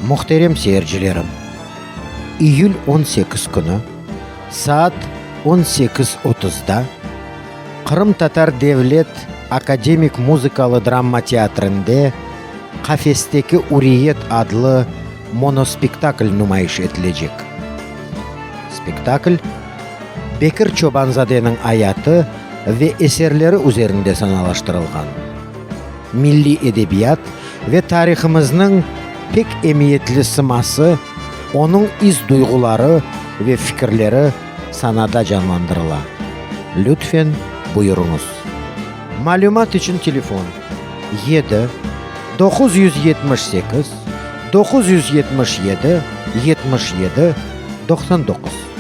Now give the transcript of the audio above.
Muhterem seyircilerim, iyül 18 künü saat 18.30-da Qırımtatar devlet akademik muzıkalı-drama teatrinde Qafesteki üriyet adlı monospektakl numayış etilecek. Spektakl Bekir Çobanzadeniñ ayatı ve eserleri üzerinde sanalaştırılğan. Milliy edebiyat ve tarihımıznıñ pek emiyetli sıması, onıñ is-duyğuları ve fikirleri sanada canlandırıla. Lütfen, buyurıñız. Malümat içün telefon, 7 978 977 77 99.